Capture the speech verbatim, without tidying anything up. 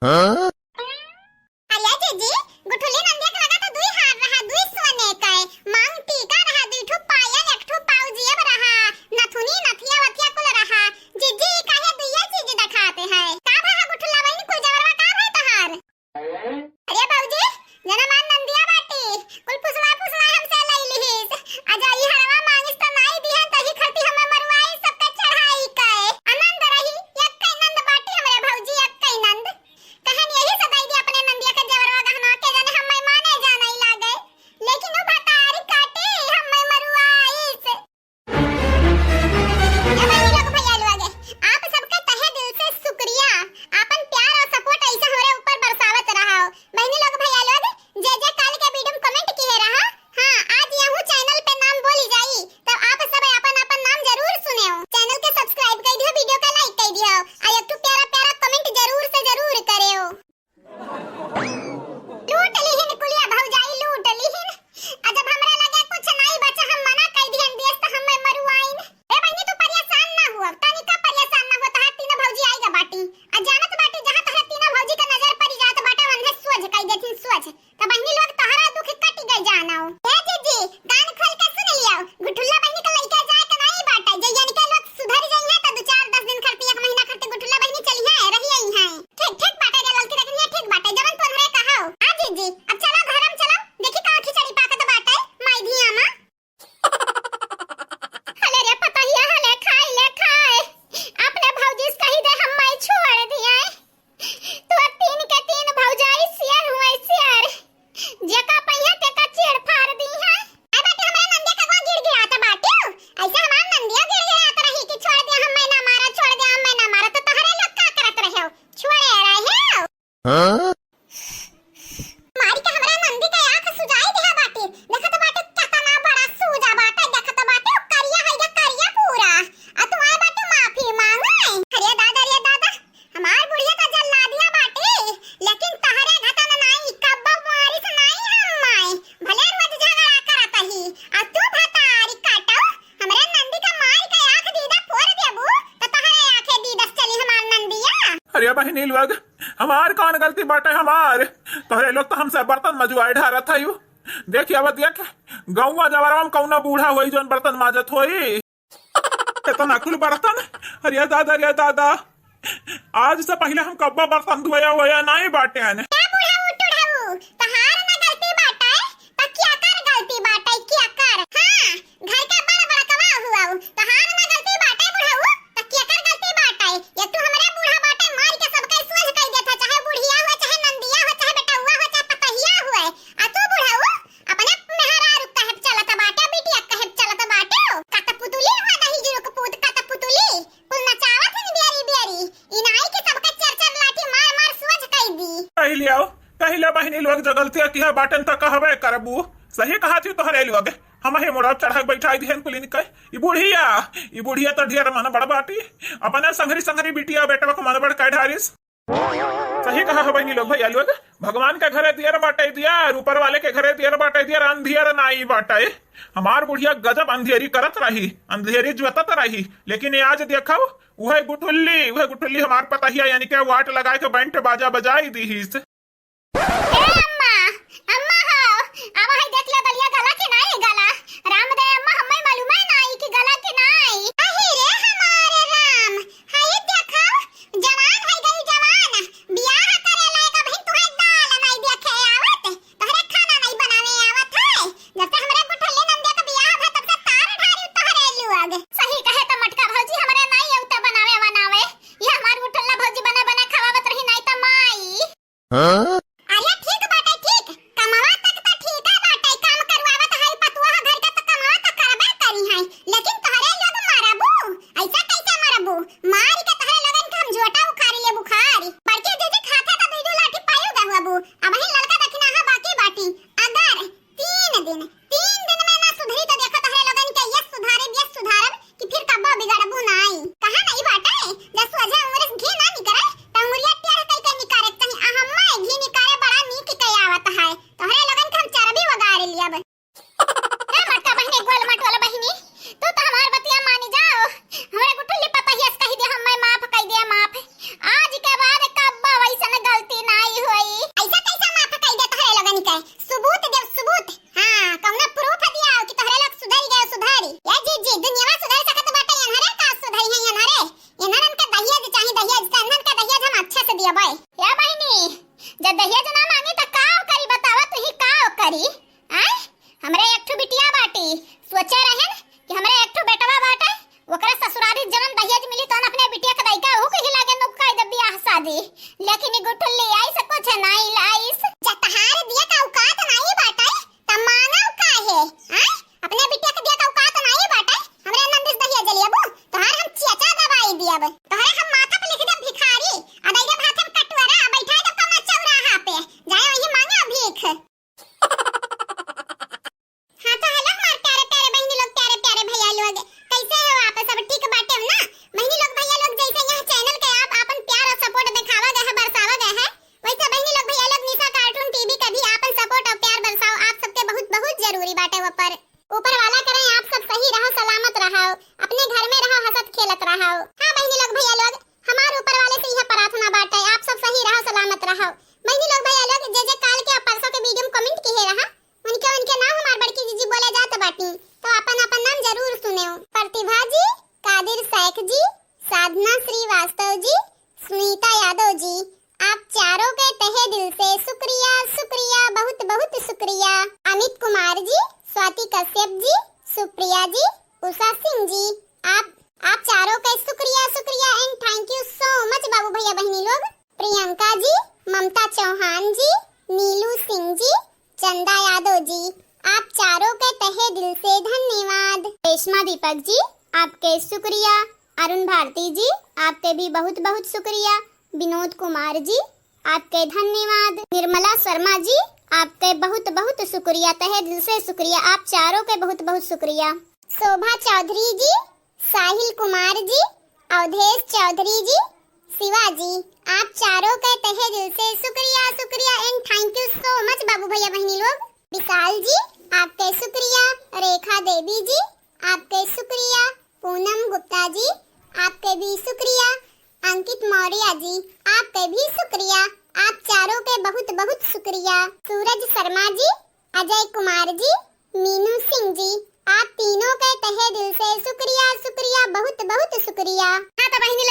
हाँ? अरे जीजी, गुठुली नंदिया के लगा तो दुई हार रहा, दुई सोने का, मांग टीका रहा, दुई ठो पायल, एक ठो पाउजी अब रहा, नथुनी, नथिया, वथिया कुल रहा। जीजी, काहे दुइये चीज दिखाते हैं? का भा गुठुला बहिनी, कुल जवरवा का भा तहार? अरे भौजी, जना मान नंदिया बाटी, कुल पुसवा पुसवा हमसे लई लिहिस। आ जाई हरवा मांगिस त नाई दिहन, तही खरती हमें मरुआई सबके चढ़ाई के। आनंद रही, एक्कै नंद बाटी हमरे भौजी, एक्कै नंद। कहन यही से दई दी अपने नंदिया के जेवरवा गहना के, जाने हमें माने जाने लागे। लेकिन उ भतारी काटी हमें मरुआई से। ए बहिनी लोग, भैया लोग, आप सबका तहे दिल से शुक्रिया। आपन प्यार और support ऐसे हमरे ऊपर बरसावत रहा हो। बहिनी लोग, भैया लोग, जे जे काल के video में comment किए रहा, हाँ, आज यहू channel पे नाम बोली जाई, तो आप सब अपन अपन नाम जरूर सुनेओ। Channel के subscribe कर दियो, video का like कर दियो, और एक ठो प्यारा प्यारा comment जरूर से जरूर करेओ। लूट लिहिन कुलिया भौजाई, लूट लिहिन। आ जब हमरा लगे कुछ नाई बचा, हम मना कई दिहन देस, त हम मरुआइन। ए बहिनी, तू परेशान ना हुआ, तनिका परेशान ना हुआ, तहार तीनों भौजी आइगा बाटी। आ जानत बाटी, जहाँ तहरा तीनों भौजी का नजर पड़ी जात बाटा, वन्हे सोझ कई देथिन, सोझ। त बहिनी लोग, तहरा दुख कटि गई जानो। ए जीजी, कान खोल के सुन लियो, गुठुल्ला बहिनी का लइका जाए के नाई बाटा, जे यानी के लोग सुधर जाई है, त दो चार दस दिन खरती, एक महीना खरती गुठुल्ला बहिनी चली है, रही आई है। ठीक, ठीक बाटे रे ललकी रखनिया, ठीक बाटे, जवन तोहरे कहो। हाँ जीजी, अब चलो घर में चलो, देखी का खिचड़ी पाकत बाटे, माई धिया मा। हले रे पतहिया, हले खाए, ले खाए। अपने भौजी से कही दे, हम माई छोड़ दिए। तोर तीन के तीन भौजाई सियर हुए, सियर। जेका पहिया तेका चीर फाड़ दी है। ए बाटे हमरे नंदिया कगवा गिड़गिड़ात बाटे। ऐसे हमार नंदिया गिड़गिड़ात रही कि छोड़ दे, हम मैं ना मारा, छोड़ दे, हम मैं ना मारा। तो तहरे लोग का करत रहे हो? छोड़े रहे हो? हाँ? मारी के हमरा नंदी के आँख सुजाई दिहा बाटे। देखत बाटे केतना बड़ा सूजा बाटे, देखत बाटे उ करिया है गे करिया पूरा। आ तू आए बाटे माफी मांगे। अरे दादा, अरे दादा, हमार बुढ़िया तो जल्लादिया बाटे, लेकिन तहरे घटन नाई, कब्बो मारिस नाई हम माई। भले रोज झगड़ा करत ही, आ तू भतारी काटो, हमरे नंदी का माई के आँख दीदा फोड़ देबू, त तहरे आँखे दीदस चली हमार नंदिया। अरे बहिनी लोग, हमार कौन गलती बाटे हमार? तोहरे लोग तो हमसे बर्तन मजुआए ढारत है यू। देखिए अब देख, गौवा जवरवा में कौनो बूढ़ा होई जौन बर्तन माजत होई। इतना कुल बर्तन, अरे दादा, अरे दादा, आज से पहिले हम कब्बो बर्तन धोया होया नाई बाटेन। ए बुढ़ऊ टुढ़ऊ, तहार ना गलती बाटे, त केकर गलती बाटे, केकर? हाँ, घर के बड़ बड़कवा हुआ, तहार ना गलती बाटे बुढ़ऊ, त केकर गलती बाटे? ये तू हमरे बूढ़ा बाटे, मार के सबके सोझ कई देता, चाहे बुढ़िया हो, चाहे नंदिया हो, चाहे बेटउआ हो, चाहे पतहिया हुए। आ तू बुढ़ऊ, अपने मेहरारू कहे चलत बाटे, बिटिया कहे चलत बाटे, कठपुतली हुआ दही जुरुक पूत, कठपुतली। कुल नचावत हन बियरी बियरी। ई नाई के सबके चार चार लाठी मार मार सोझ कई दी। कहि लियाओ, कहि लिया बहिनी लोग, जो गलतिया किहा बाटेन त कहबे करबू। सही कहा थी तोहरे लोग, हमही मुड़ा चढ़ा के बैठाई दिहन कुलिन के। ई बुढ़िया, ई बुढ़िया त ढेर मन बड़ बाटी। अपने संघरी संघरी बिटिया बेटवा के मन बड़ कह ढारिस। सही कहा है बहिनी लोग, भैया लोग, भगवान के घरे दियर बाटे दियर, ऊपर वाले के घरे दियर बाटे दियर, अंधियर नाई बाटे। हमार बुढ़िया गजब अंधेरी करत रही, अंधेरी ज्वतत रही, लेकिन ये आज देखो, उहे गुठुल्ली, उहे गुठुल्ली हमार पतहिया यानी के वाट लगाए के बैंड बाजा बजाई दीहिस। ए अम्मा, अम्मा हो, आवा है देख ले दलिया गला के नाई गला। राम दे अम्मा, हमें मालूम है नाई कि गला के नाई। अही रे हमारे राम, हाय देखो, जवान है गई जवान, बियाह करे लायक अबहिन तुहे दाल नाई देखे आवत, तोहरे खाना नाई बनावे आवत है। जब से हमरे गुठल्ली नंदिया के बियाह भा तब से तार ढारी तोहरे लुअग। सही कहे त मटका भौजी हमरे नाई अउते बनावे बनावे, ये हमार गुठल्ला भौजी बना बना खवावत रही नाई त माई। हाँ? अरे ठीक बाटे ठीक, कमवा तक त ठीक है बाटे, काम करवावत है पतुआ घर के त कमवा त करबे करी है, लेकिन तोहरे लोग मरबू, ऐसा कैसे मरबू? मारी के तोहरे लोगन के हम झोटा उखाड़ी ले बुखारी। बड़की दीदी खाते त दुई दो लाठी पायू दहुआबू, अबही लड़का दखिनाहा बाकी बाटी। अगर तीन दिन, तीन दिन में ना सुधरी तो देखो तोहरे लोगन के ये सुधारब, ये सुधारब कि फिर कब्बो बिगड़बू नाई। कहा नहीं बाटे, जब सोझे उंगरी से घी ना निकरे, त उंगरिया टेढ़ कई के निकारे के चाही। आ हम्मा घी निकारे बड़ा नीक के आवत है। तोहरे लोगन के हम चर्बी वगारे लियब। ए मटका बहिनी, गोल मटोल बहिनी, तू तो हमार बतिया मानी जाओ। हमरे गुठुल्ली पतहिया से कही दे, हम तब तोहरे हम माथा पे लिख देब भिखारी, आ दे देब हाथे में कटोरा, आ बैठा देब कौनो चौराहा पे, जाए वहीं मांगे भीख। हाँ तो हेलो हमार प्यारे प्यारे बहिनी लोग, प्यारे प्यारे भैया लोग, कैसे हो आप? सब ठीक बाटे हो ना? बहिनी लोग, भैया लोग, जैसे यह channel के आप आपन प्यार और support देखावा गए है, बरसावा गए है, वैसे बहिनी लोग, भैया लोग, निशा cartoon TV के भी आपन support और प्यार बरसाओ। आप सबके बहुत बहुत जरूरी बाटे ऊपर। ऊपर वाला करे आप सब सही रहो, सलामत रहो, अपने घर में रहो, हंसत खेलत रहो। हाँ बहिनी लोग, भैया लोग, हमार ऊपर वाले से यह प्रार्थना बाटे, आप सब सही रहो, सलामत रहो। बहिनी लोग, भैया लोग, जे जे काल के और परसों के video में comment किहे रहा, उनके उनके नाम हमार बड़की जीजी बोले जात बाटी, तो अपन अपन नाम जरूर सुनेओ। प्रतिभा जी, कादिर शेख जी, साधना श्रीवास्तव जी, सुनीता यादव जी, आप चारों के तहे दिल से शुक्रिया, शुक्रिया, बहुत बहुत शुक्रिया। अमित कुमार जी, स्वाति कश्यप जी, सुप्रिया जी, उषा सिंह जी, आप आप चारों के शुक्रिया, शुक्रिया and thank you so much बाबू भैया बहिनी लोग। प्रियंका जी, ममता चौहान जी, नीलू सिंह जी, चंदा यादव जी, आप चारों के तहे दिल से धन्यवाद। रेशमा दीपक जी, आपके शुक्रिया। अरुण भारती जी, आपके भी बहुत बहुत शुक्रिया। विनोद कुमार जी, आपके धन्यवाद। निर्मला शर्मा जी, आपके बहुत बहुत शुक्रिया, तहे दिल से शुक्रिया, आप चारों के बहुत बहुत शुक्रिया। शोभा चौधरी जी, साहिल कुमार जी, अवधेश चौधरी जी, शिवा जी, आप चारों के तहे दिल से शुक्रिया, शुक्रिया and thank you so much बाबू भैया बहिनी लोग। विशाल जी, आपके शुक्रिया। रेखा देवी जी, आपके शुक्रिया। पूनम गुप्ता जी, आपके भी शुक्रिया। अंकित मौर्य जी, आपके भी शुक्रिया। आप चारों के बहुत बहुत शुक्रिया। सूरज शर्मा जी, अजय कुमार जी, मीनू सिंह जी, आप तीनों के तहे दिल से शुक्रिया, शुक्रिया, बहुत बहुत शुक्रिया। हाँ तो बहिनी